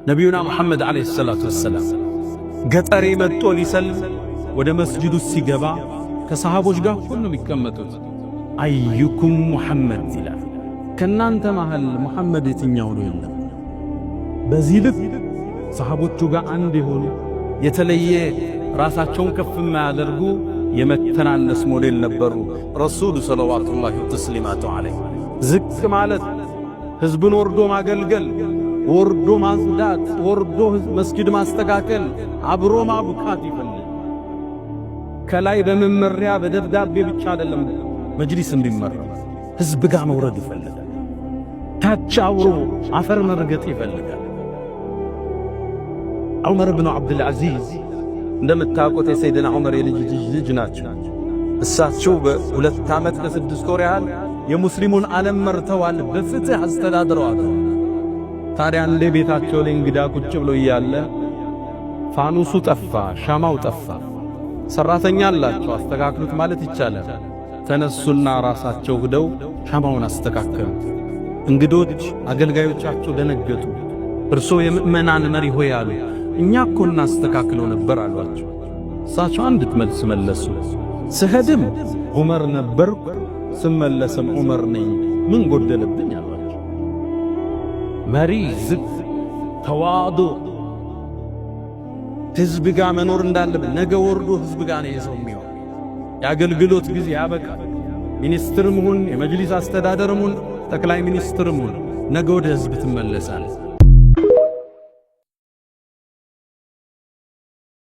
ነቢዩና ሙሐመድ ዓለይሂ ሰላቱ ወሰላም ገጠሬ መጥቶ ሊሰልም ወደ መስጂዱ ሲገባ ከሰሃቦች ጋር ሁሉ የሚቀመጡት أيكم محمد ይላል። ከናንተ መሃል ሙሐመድ የትኛው ነው? የለም። በዚህ ልክ ሰሃቦቹ ጋር አንድ የሆኑ፣ የተለየ ራሳቸውን ከፍ የማያደርጉ የመተናነስ ሞዴል ነበሩ። ረሱሉ ሰለዋቱላሂ ወተስሊማቱ ዐለይህ ዝቅ ማለት፣ ህዝብን ወርዶ ማገልገል፣ ወርዶ ማጽዳት፣ ወርዶ መስጊድ ማስተካከል፣ አብሮ ማብካት ይፈልግ። ከላይ በመመሪያ በደብዳቤ ብቻ አይደለም መጅሊስ እንዲመራ፣ ህዝብ ጋር መውረድ ይፈልጋል። ታች አብሮ አፈር መርገጥ ይፈልጋል። ዑመር ብኑ ዓብድልዓዚዝ እንደምታውቁት የሰይድና ዑመር የልጅ ልጅ ልጅ ናቸው። እሳቸው በ2 ዓመት ከ6 ወር ያህል የሙስሊሙን ዓለም መርተዋል፣ በፍትህ አስተዳድረዋል። ታዲያ አንዴ ቤታቸው ላይ እንግዳ ቁጭ ብሎ እያለ ፋኑሱ ጠፋ፣ ሻማው ጠፋ። ሰራተኛ አላቸው፣ አስተካክሉት ማለት ይቻላል። ተነሱና ራሳቸው ሂደው ሻማውን አስተካከሉት። እንግዶች አገልጋዮቻቸው ደነገጡ። እርሶ የምእመናን መሪ ሆይ አሉ፣ እኛ እኮ እናስተካክለው ነበር አሏቸው። እሳቸው አንዲት መልስ መለሱ። ስሄድም ዑመር ነበርኩ፣ ስመለስም ዑመር ነኝ፣ ምን ጎደለብኝ አሏቸው። መሪ ዝቅ፣ ተዋዶ፣ ህዝብ ጋር መኖር እንዳለብን ነገ ወርዶ ህዝብ ጋር ነው የሰው የሚሆን። የአገልግሎት ጊዜ ያበቃል። ሚኒስትርም ሁን፣ የመጅሊስ አስተዳደርም ሁን፣ ጠቅላይ ሚኒስትርም ሁን፣ ነገ ወደ ህዝብ ትመለሳለህ።